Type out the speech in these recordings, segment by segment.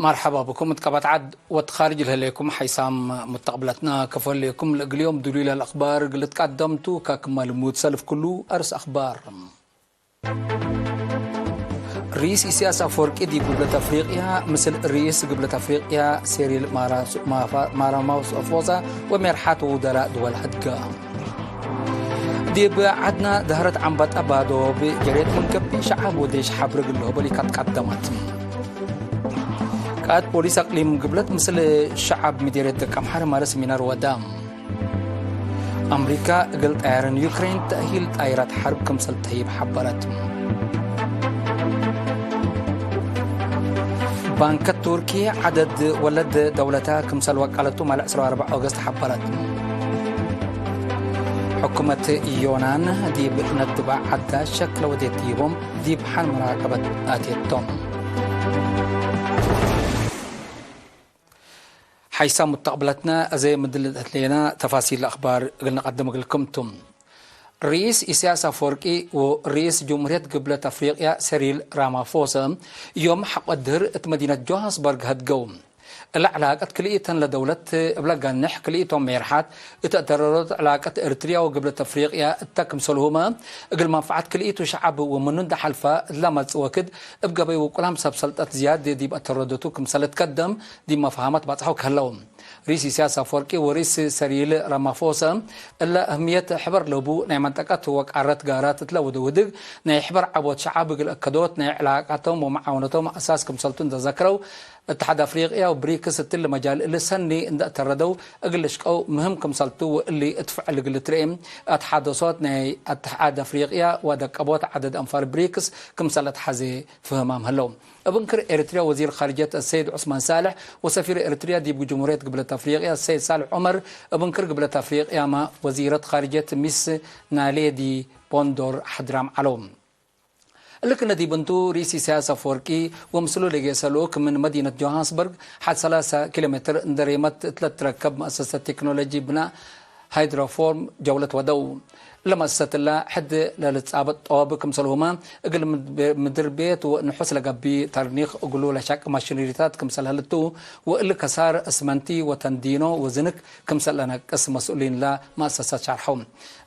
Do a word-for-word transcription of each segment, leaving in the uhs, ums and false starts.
መርሐባ ብኩም እት ቀበት ዐድ ወእት ካርጅ ለህሌኩም ሐይሳም ሙተቅብለትና። ከፎ ህሌኩም ለእግል ዮም ድሉይ ለልአክባር እግል ልትቀደምቱ፣ ከክመ ልሙድ ሰልፍ ክሉ አርስ አክባር። ርኢስ ኢሳያስ አፈወርቂ ዲብ ግብለት አፍሪቅያ ምስል ርኢስ ግብለት አፍሪቅያ ሴሪል ማራ-፣ ማፋ-፣ ማራማፎሳ ወሜርሓት ወውደራእ ድወል ሀድገ። ዲብ ዐድና ዛህረት ዐንበጣ ባዶብ ጀሬት ምን ገብእ፣ ሸዐብ ወዴሽ ሐብር እግል ልሆበል ኢካትቀደመት። ቃእድ ፖሊስ አቅሊም ግብለት ምስል ሸዐብ ምዴርየት ደቀምሐር ማለ ሰሚናር ወዳ። አምሪካ እግል ጣያርን ዩክሬን ተእሂል ጣይራት ሐርብ ክምሰል ተህይብ ሐበረት። ባንከት ቱርኪ ዐደድ ወለድ ደውለታ ክምሰል ወቃለቱ ማለ ዕስራ ወአርበዕ ኦገስት ሐበረት። ሕኩመት ዮናን ዲብ ነድበ ዐዳ ሸክ ለወዴት ዲቦም ዲብ ሐል መራቀበት አቴቶም። ሐይሳም ሙተቅብለትነ፣ አዜ ምድል እት ሌና ተፋሲል አክባር እግል ነቀድም እግልኩም ቱ። ርኢስ ኢሳያስ አፈወርቂ ወርኢስ ጅምሁርየት ግብለት አፍሪቅያ ሰሪል ራማፎሰ ዮም ሐቆ ድህር እት መዲነት ጆሃንስበርግ ሀድገው። እለ ዕላቀት ክልኢተን ለደውለት እብለ ጋንሕ ክልኢቶም ሜርሓት እት አተረሮት ዕላቀት ኤርትርያ ወግብለት አፍሪቅያ እተ ክምሰልሁመ እግል መንፈዐት ክልኢቱ ሸዐብ ወምኑ እንደ ሐልፈ እትለ መጽእ ወክድ እብ ገበይ ውቁላም ሰብ ሰልጠት ዝያድ ዲብ አተረዶቱ ክምሰል ትቀደም ዲብ መፋሃመት ባጽሐው ከህለው። ርኢስ ኢሳያስ አፈወርቂ ወርኢስ ሰሪል ራማፎሰ እለ እህምየት ሕበር ለቡ ናይ መንጠቀት ወቃረት ጋራት እትለ ወደ ውድግ ናይ ሕበር ዐቦት ሸዐብ እግል እከዶት ናይ ዕላቃቶም ወመዓውነቶም አሳስ ክምሰልቱ እንደ ዘክረው፣ እትሓድ አፍሪቅያ ወብሪክስ እትሊ መጃል እሊ ሰኒ እንደ አተረደው እግል ልሽቀው ምህም ክምሰልቱ ወእሊ እት ፍዕል እግል ልትርኤ አትሓደሶት ናይ አትሓድ አፍሪቅያ ወደቀቦት ዐደድ አንፋር ብሪክስ ክምሰል አትሓዜ ፍህማም ህለው። እብ እንክር ኤሪትርያ ወዚር ካርጀት አሰይድ ዑስማን ሳልሕ ወሰፊር ኤሪትርያ ዲብ ጅምሁርየት ግብለት አፍሪቅያ አሰይድ ሳልሕ ዑመር እብ እንክር ግብለት አፍሪቅያመ ወዚረት ካርጀት ሚስ ናሌዲ ቦንዶር ሐድራም ዐለው። እሊ ክነ ዲብ እንቱ፣ ርኢስ ኢሳያስ አፈወርቂ ወምስሉ ለጌሰ ልኡክ ምን መዲነት ጆሃንስበርግ ሐድ ሰላሳ ኪሎ ሜትር እንደ ሬመት እት ለትረከብ መአሰሰት ቴክኖሎጂ ብናእ ሃይድሮፎርም ጀውለት ወደው። ለመአሰሰት እላ ሕድ ለልትጻበጥ ጦብ ክምሰልሁመ እግል ምድር ቤት ወንሑስ ለገብእ ተርኒክ እግሉ ለሸቅ ማሽነሪታት ክምሰል ህልቱ ወእሊ ከሳር እስመንቲ ወተንዲኖ ወዝንክ ክምሰል ለነቅስ መስኡሊን ለመአሰሰት ሸርሐው።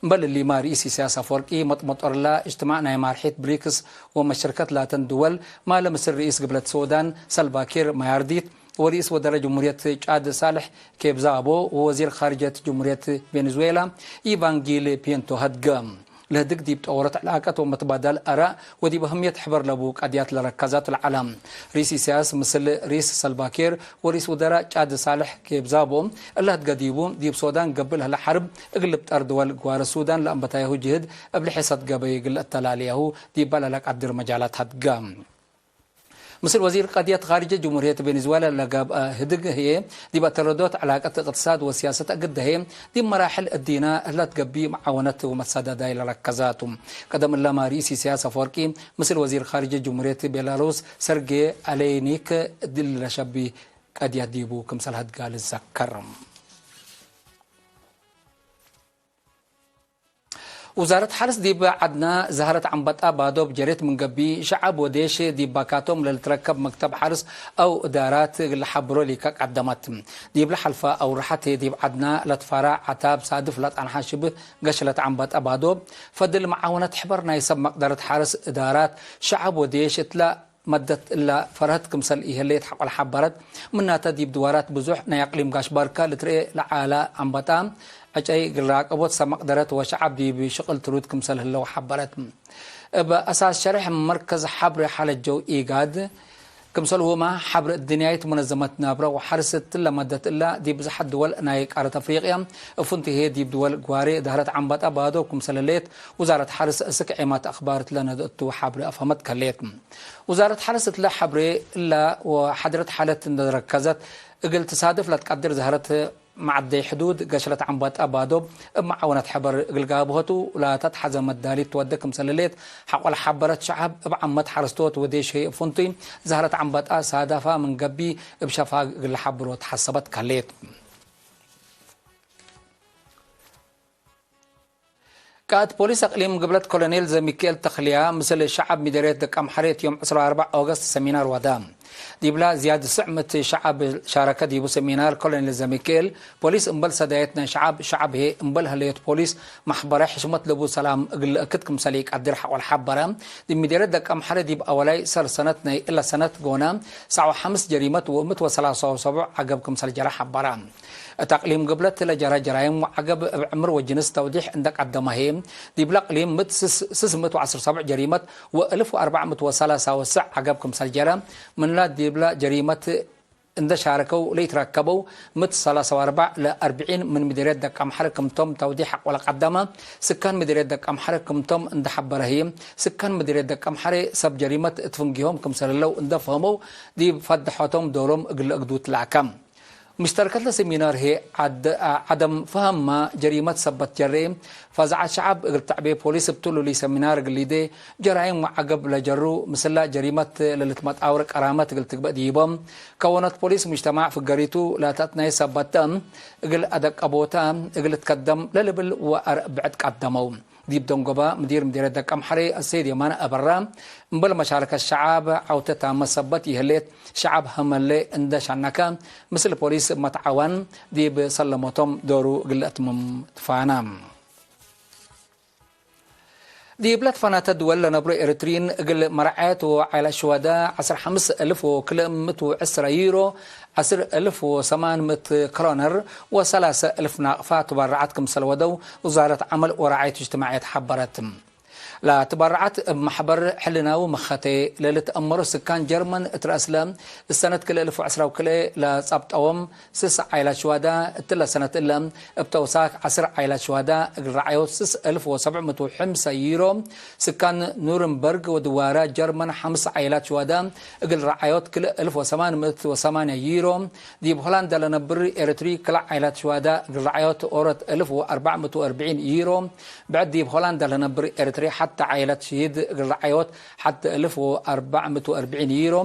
እምበል እሊመ፣ ርኢስ ኢሳያስ አፈወርቂ መጥመጦርላ እጅትማዕ ናይ ማርሒት ብሪክስ ወመሽርከት ላተን ድወል፣ ማለ ምስል ርኢስ ግብለት ሱዳን ሳልቫኪር ማያርዲት ወርኢስ ወዘራ ጅምሁርየት ጫድ ሳልሕ ኬብዛቦ ወወዚር ካርጀት ጅምሁርየት ቬኔዙዌላ ኢቫንጊል ፒንቶ ሀድገ። ለህድግ ዲብ ጠወረት ዕላቀት ወመትባዳል አራእ ወዲብ አህምየት ሕበር ለቡ ቀድያት ለረከዛት ለዐለ። ርኢስ ኢሳያስ ምስል ርኢስ ሳልቫኪር ወርኢስ ውዘራ ጫድ ሳልሕ ኬብዛቦ እለ ህድገ ዲቡ፣ ዲብ ሶዳን ገብእ ለህለ ሐርብ እግል ልብጠር ድወል ግዋረ ሱዳን ለአንበታያሁ ጅህድ እብሊ ሔሰት ገበይ እግል ለአተላልያሁ ዲበ ለለቀድር መጃላት ሀድገ። ምስል ወዚር ቀድየት ካርጀ ጅምሁርየት ቬኔዙዌላ ለገብአ ህድግ ህዬ፣ ዲብ አተረዶት ዕላቀት እቅትሳድ ወሲያሰት እግድ ህዬ፣ ዲብ መራሕል እዲነ ህለት ገብእ መዓወነት ወመትሰዳዳይ ለረከዛቱ። ቀደም እለመ ርኢስ ኢሳያስ አፈወርቂ ምስል ወዚር ካርጀ ጅምሁርየት ቤላሩስ ሰርጌ አሌኒክ እድል ለሸቢ ቀድየት ዲቡ ክምሰል ሀድጋ ልዘከር። ውዛረት ሐርስ ዲብ ዐድና፣ ዛህረት ዐንበጣ ባዶብ ጀሬት ምን ገብእ፣ ሸዐብ ወዴሽ ዲብ ባካቶም ለልትረከብ መክተብ ሐርስ አው እዳራት እግል ለሐብሮ ሊከ ቀደመት። ዲብለ ሐልፈ አውርሐት ዲብ ዐድና ለትፋራዕ ዐታብ ሳድፍ ለጸንሐ ሽብህ ገሽለት ዐንበጣ ባዶብ፣ ፈድል መዓወነት ሕበር ናይ ሰብ መቅደረት ሐርስ እዳራት ሸዐብ ወዴሽ እትለ መደት እለ ፈርሀት ክምሰል ኢህሌት ሐቆ ለሐበረት፣ ምናተ ዲብ ድዋራት ብዙሕ ናይ አቅሊም ጋሽ ባርከ ልትርኤ ለዐለ አንበጣ፣ ዕጨይ እግል ራቀቦት ሰብ መቅደረት ወሸዐብ ዲብ ሽቅል ትሩድ ክምሰል ህለው ሐበረት። እብ አሳስ ሸሬሕ መርከዝ ሐብሬ ሐለጀው ኢጋድ፣ ክምሰልሁመ ሐብሬ እድንያይት ሙነዘመት ናብረ ወሐርስ እትለ መደት እለ፣ ዲብ ብዝሐት ድወል ናይ ቃረት አፍሪቅያ፣ እብ ፍንቱይ ህዬ ዲብ ድወል ግዋሬ ዛህረት ዐንበጣ ባዶ ክምሰል ህሌት፣ ውዛረት ሐርስ እስክ ዔማት አክባር እትለ ነድአቱ ሐብሬ አፍሀመት ከሌት። ውዛረት ሐርስ እትለ ሐብሬ እለ ወሐድረት ሐለት እንደ ረከዘት፣ እግል ትሳድፍ ለትቀድር ዛህረት መዐደይ ሕዱድ ገሽለት ዐንበጣ ባዶብ እብ መዓወነት ሕበር እግል ጋብሆቱ ላተትሐዘ መዳሊት ትወዴ ክምሰል ህሌት ሐቆ ለሐበረት ሸዐብ፣ እብ ዓመት ሐረስቶት ወዴሽ ህይ እብ ፍንቱይ ዛህረት ዐንበጣ ሳዳፋ ምን ገብእ እብ ሸፋግ እግል ለሐብሮ ተሐሰበት ከሌት። ቃእድ ፖሊስ አቅሊም ግብለት ኮሎኔል ዘሚካኤል ተክልያ፣ ምስል ሸዐብ ምዴርየት ደቀምሐሬት ዮም ዕስራ ወአርበዕ ኦገስት ሰሚናር ወዳ። ዲብላ ዝያድ ስዕ ምእት ሸዐብ ሻረከ ዲቡ ሰሚናር ኮሎኔል ዘሚክኤል፣ ፖሊስ እምበል ሰዳየት ናይ ሸዐብ፣ ሸዐብ ህዬ እምበል ሀለዮት ፖሊስ ማሕበረ ሕሽመት ለቡ ሰላም እግል ልአክድ ክምሰል ኢቀድር ሐቆል ሐበረ። ዲብ ምዴርየት ደቀምሐረ ዲብ አወላይ ሰር ሰነት ናይ እለ ሰነት ጎነ ሰዕ ወሐምስ ጀሪመት ወምእት ወሰላሳ ወሰቡዕ ዐገብ ክምሰል ጀረ ሐበረ። እት አቅሊም ግብለት ለጀረ ጀራይም ወዐገብ እብ ዕምር ወጅንስ ተውዲሕ እንደ ቀደመ ህዬ፣ ዲብለ አቅሊም ምእት ስስ፣ ስስ ምእት ወዐስር ሰብዕ ጀሪመት ወእልፍ ወአርበዕ ምእት ወሰላሳ ወሰዕ ዐገብ ክምሰል ጀረ፣ ምንላ ዲብለ ጀሪመት እንደ ሻረከው ለኢትረከበው ምእት ሰላሳ ወአርበዕ ለአርብዒን ምን ምዴርየት ደቀምሐረ ክምቶም ተውዲሕ ሐቆለ ቀደመ። ስካን ምዴርየት ደቀምሐረ ክምቶም እንደ ሐበረ ህዬ፣ ስካን ምዴርየት ደቀምሐረ ሰብ ጀሪመት እት ፍንጌሆም ክምሰል ህለው እንደ ፈሀመው ዲብ ፈደሖቶም ዶሎም እግል ለአግዱ ትላከ። ሙሽተረከት ለሰሚናር ህዬ ዐድ-፣ ዐደም ፈሀምመ ጀሪመት ሰበት ጀሬ፣ ፈዛዐት ሸዐብ እግል ተዕቤ ፖሊስ እብ ቱሉሊ ሰሚናር እግል ሊዴ፣ ጀራይም ወዐገብ ለጀሩ ምስላ ጀሪመት ለልትመጣውር ቀራመት እግል ትግበእ ዲቦም፣ ከወነት ፖሊስ ሙጅተማዕ ፍገሪቱ ለተአትናይ ሰበት እግል አደቀቦተ እግል ትከደም ለልብል ወአርእ ብዕድ ቀደመው። ዲብ ደንጎበ ምዲር ምዴርየት ደቀምሐሬ አሰይድ የማነ አበራ፣ እምበል መሻረከት ሸዐብ ዐውተ ታመ ሰበት ይህሌት፣ ሸዐብ ሀመሌ እንደ ሸነከ፣ ምስል ፖሊስ መትዓዋን ዲብ ሰለሞቶም ዶሩ እግል ለአትምም ትፋነ። ዲብ ለትፈናተ ድወል ለነብሮ ኤረትርዪን እግል መርዓየት ወዓይላት ሽወዳ ዐስር ሐምስ እልፍ ወክልኤ ምእት ወዕስረ ዩሮ፣ ዐስር እልፍ ወሰማን ምእት ክሮነር ወሰላሰ እልፍ ናቅፋ ትበረዓት ክምሰል ወደው ውዛረት ዐመል ወረዓየት እጅትማዕየት ሐበረት። ለትበረዓት እብ መሕበር ሕልናዊ መኸቴ ለልትአመሮ ስካን ጀርመን እት ረአስለ እሰነት ክልኤ እልፍ ወዕስራ ወክልኤ ለጸብጠዎም ስስ ዓይላት ሽዋዳ እትለ ሰነት እለ እብ ተውሳክ ዐስር ዓይላት ሽዋዳ እግል ረዓዮት ስስ እልፍ ወሰብዕ ምእት ወሐምሳ ዩሮ፣ ስካን ኑርንበርግ ወድዋራ ጀርመን ሐምስ ዓይላት ሽዋዳ እግል ረዓዮት ክልኤ እልፍ ወሰማን ምእት ወሰማንያ ዩሮ፣ ዲብ ሆላንዳ ለነብር ኤረትሪ ክልኤ ዓይላት ሽዋዳ እግል ረዓዮት ኦሮት እልፍ ወአርበዕ ምእት ወአርብዒን ዩሮ፣ ብዕድ ዲብ ሆላንዳ ለነብር ኤረትሪ ሐተ ዓይላት ሽሂድ እግል ረዓዮት ሐተ እልፍ ወአርበዕ ምእት ወአርብዒን ዩሮ፣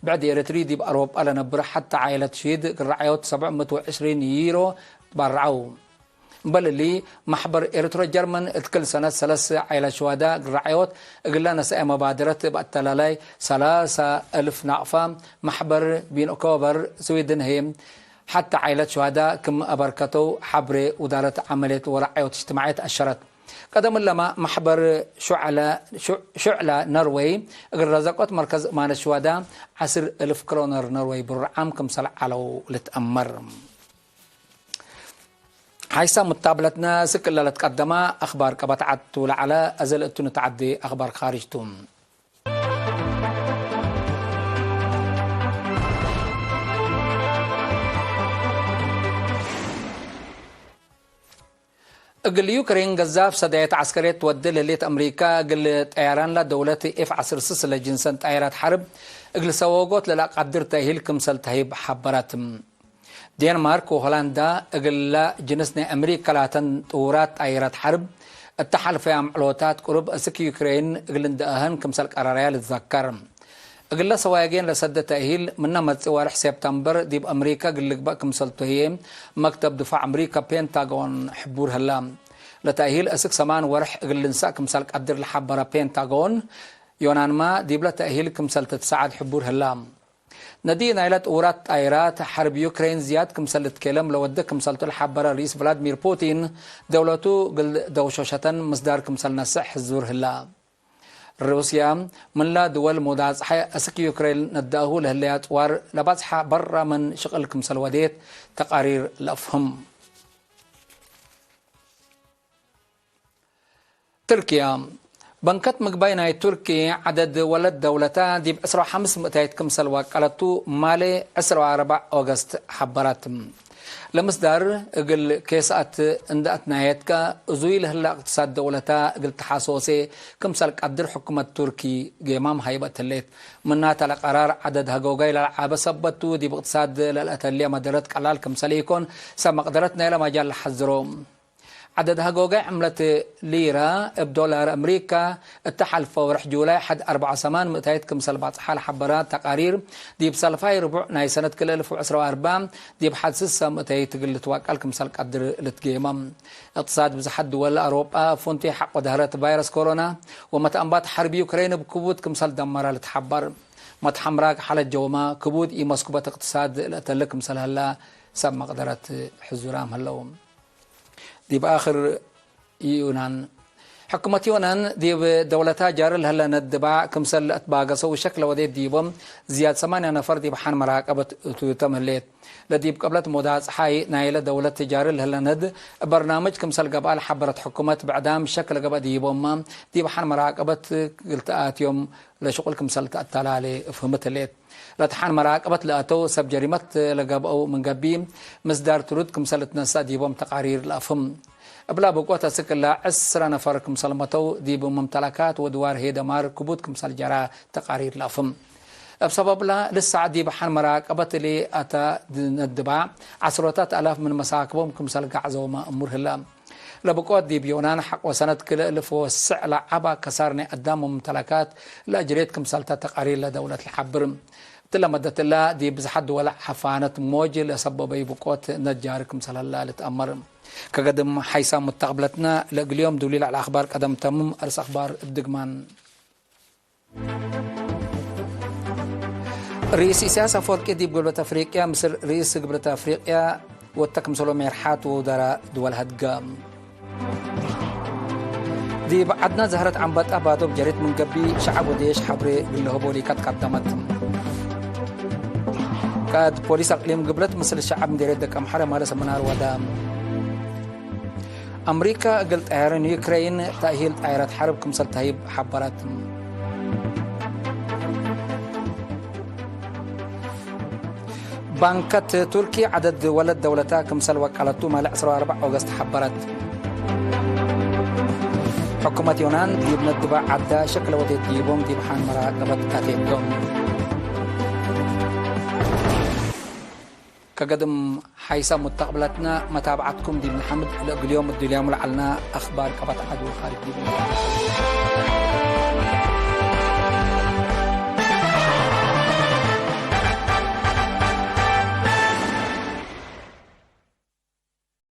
ብዕድ ኤረትሪ ዲብ አውሮጳ ለነብር ሐተ ዓይላት ሽሂድ እግል ረዓዮት ሰብዕ ምእት ወዕስሪን ዩሮ ትበረዐው። እምበል እሊ፣ መሕበር ኤረትሮ ጀርመን እት ክል ሰነት ሰለስ ዓይላት ሽዋዳ እግል ረዓዮት እግለ ነስአ መባደረት እብ አተላላይ ሰላሳ እልፍ ናቅፋ፣ መሕበር ቢን ኦክቶበር ስዊድን ህዬ ሐተ ዓይላት ሽዋዳ ክም አበርከተው ሐብሬ ውዳረት ዐመልየት ወረዓዮት እጅትማዕየት አሸረት። ቀደም እለመ መሕበር ሹዕለ፣ ሹ-፣ ሹዕለ ኖርወይ እግል ረዘቆት መርከዝ እማነት ሽዋዳ ዐስር እልፍ ክሮነር ኖርወይ ብሩር ዓም ክምሰል ዐለው ልትአመር። ሐይሳ ሙታብለትነ ስክ እለ ለትቀደመ አክባር ቀበት ዐድ ቱ ለዐለ፣ አዜ ለእቱ ንትዐዴ አክባር ካርጅ ቱ። እግል ዩክሬን ገዛፍ ሰዳየት ዐስከርየት ትወዴ ለህሌት አምሪካ፣ እግል ጠያራንላ ደውለት ኤፍ ዐስር ስስ ለጅንሰን ጣይራት ሐርብ እግል ሰወጎት ለለአቃድር ተእሂል ክምሰል ተህይብ ሐበረት። ዴንማርክ ወሆላንዳ እግላ ጅንስ ናይ አምሪካ ላተን ጥውራት ጣይራት ሐርብ እተ ሐልፈያም ዕሎታት ቅሩብ እስክ ዩክሬን እግል እንደአሀን ክምሰል ቀራረያ ልትዘከር። እግለ ሰዋያጌን ለሰደ ተእሂል ምነ መጽእ ወርሕ ሴፕተምበር ዲብ አምሪካ እግል ልግበእ ክምሰልቱ ህዬ መክተብ ድፋዕ አምሪካ ፔንታጎን ሕቡር ህላ። ለተእሂል እስክ ሰማን ወርሕ እግል ልንሰእ ክምሰል ቀድር ለሐበረ ፔንታጎን፣ ዮናንመ ዲብለ ተእሂል ክምሰል ትትሰዓድ ሕቡር ህላ። ነዲ ናይለ ጥውራት ጣይራት ሐርብ ዩክሬን ዝያድ ክምሰል ልትኬለም ለወደ ክምሰልቱ ለሐበረ ርኢስ ቭላድሚር ፑቲን፣ ደውለቱ እግል ደውሾሸተን ምስዳር ክምሰል ነስእ ሕዙር ህላ። ሩስያ፣ ምንላ ድወል ሙዳጽሐ አስክ ዩክሬን ነዳሁ ለህለያ ጽዋር ለባጽሐ በራ ምን ሽቅል ክምሰል ወዴት ተቃሪር ለአፍህም። ትርክያ፣ በንከት ምግባይ ናይ ቱርኪ ዐደድ ወለት ደውለታ ዲብ ዕስራ ወሐምስ ምእታይት ክምሰል ዋቀለቱ ማሌ ዕስራ ወአርበዕ ኦገስት ሐበረት። ለምስዳር እግል ኬሳት እንደ አትናየትከ፣ እዙይ ለህለ እቅትሳድ ደውለታ እግል ተሓሶሴ ክምሰል ቀድር ሕኩመት ቱርኪ ጌማም ሀይበት ህሌት። ምናተ ለቀራር ዐደድ ሀጎጋይ ለለዓበ ሰበት ቱ፣ ዲብ እቅትሳድ ለለአተልየ መደረት ቀላል ክምሰል ኢኮን፣ ሰብ መቅደረት ናይለ መጃል ለሐዝሮ። ዐደድ ሀጎጋይ ዕምለት ሊረ እብ ዶላር አምሪካ፣ እተ ሐልፈ ወርሕ ጁላይ ሐድ አርበዕ ወሰማን ምእታይት ክምሰል ባጽሓ ለሐበረ ተቃሪር፣ ዲብ ሰልፋይ ርቡዕ ናይ ሰነት ክልኤ እልፍ ወዕስራ ወአርበዕ ዲብ ሐድ ስሰ ምእታይት እግል ልትዋቀል ክምሰል ቀድር ልትጌመ። እቅትሳድ ብዝሐት ድወል አውሮጳ፣ ፉንቲ ሐቆ ደህረት ቫይረስ ኮሮና ወመትአንባት ሐርብ ዩክሬን እብ ክቡድ ክምሰል ደመረ ልትሐበር። መትሐምራግ ሓለት ጀውመ ክቡድ ኢመስኩበት እቅትሳድ ለአተልክ ክምሰል ሀላ ሰብ መቅደረት ሕዙራም ሀለው። ዲብ አክር ዩናን፣ ሕኩመት ዩናን ዲብ ደውለታ ጃሪ ለሀለ ነድባዕ ክምሰል ለአትባገሰው ሸክ ለወዴት ዲቦም ዝያድ ሰማንያ ነፈር ዲብ ሐን መራቀበት እቱ ተም ህሌት። ለዲብ ቀብለት ሞዳ ጸሓይ ናይለ ደውለት ጃሪ ለህለ ነድ በርናምጅ ክምሰል ገብአ ለሐበረት ሕኩመት፣ ብዕዳም ሸክ ለገብአ ዲቦመ ዲብ ሐን መራቀበት ክልተአት ዮም ለሽቁል ክምሰል ተአተላሌ እፍህምት ህሌት። ለተሐን መራቀበት ለአተው ሰብ ጀሪመት ለገብአው ምን ገብእ ምስዳር ትሩድ ክምሰል ልትነሰእ ዲቦም ተቃሪር ለአፍህም። እብላ ብቆት አስክ እላ ዕስረ ነፈር ክምሰል መተው፣ ዲብ መምተለካት ወድዋር ህዬ ደማር ክቡድ ክምሰል ጀራ ተቃሪር ለአፍህም። እብ ሰበብላ፣ ልሳዕ ዲብ ሐን መራቀበት እሊ አተ ነድባዕ፣ ዐስሮታት አላፍ ምን መሳክቦም ክምሰል ገዐዘውመ እሙር ህለ። ለብቆት ዲብ ዮናን ሐቆ ሰነት ክልእ እልፍ ወስዕ ለዐበ ከሳር ናይ አዳም ወመምተለካት ለአጅሬት ክምሰልተ ተቃሪር ለደውለት ለሐብር። እትለ መደት እላ፣ ዲብ ብዝሐት ድወል ሐፋነት ሞጅ ለሰበበዩ ብቆት ነጃር ክምሰል ህላ ልትአመር። ከገድም ሓይሳም ሙተቅብለትነ፣ ለእግልዮም ዱሊ ለዐለ አክባር ቀደም ተምም። አርስ አክባር እብ ድግማን። ርኢስ ኢሳያስ አፈወርቂ ዲብ ግብለት አፍሪቅያ ምስል ርኢስ ግብለት አፍሪቅያ ወተ ክምሰሎ ሜርሓት ወውደራ ድወል ሀድገ። ዲብ ዐድነ ዘህረት ዐንበጣ ባዶብ ጀሪት ምን ገብእ፣ ሸዐብ ወዴሽ ሐብሬ እግል ለህቦ ሊከት ቀደመት። ቃእድ ፖሊስ አቅሊም ግብለት ምስል ሸዐብ ምዴርየት ደቀምሐረ ማለ ሰምናር ወደ። አምሪካ እግል ጣይረን ዩክሬን ተእሂል ጣይረት ሐርብ ክምሰል ተህይብ ሐበረት። ባንከት ቱርኪ ዐደድ ወለት ደውለተ ክምሰል ወቀለቱ ማለ ዕስራ ወአርበዕ ኦገስት ሐበረት። ሕኩመት ዮናን ዲብ ነድባዕ ዐዳ ሸክ ለወዴት ዲቦም ዲብ ሐን መራቀበት አቴቶም። ከገድም ሓይሰ ሙተቅብለትነ መታብዐትኩም ዲብ ነሐምድ። ለእግልዮም እዱልያሙ ለዐልነ አኽባር ቀበት ዐዱ ካርጅ ዲብ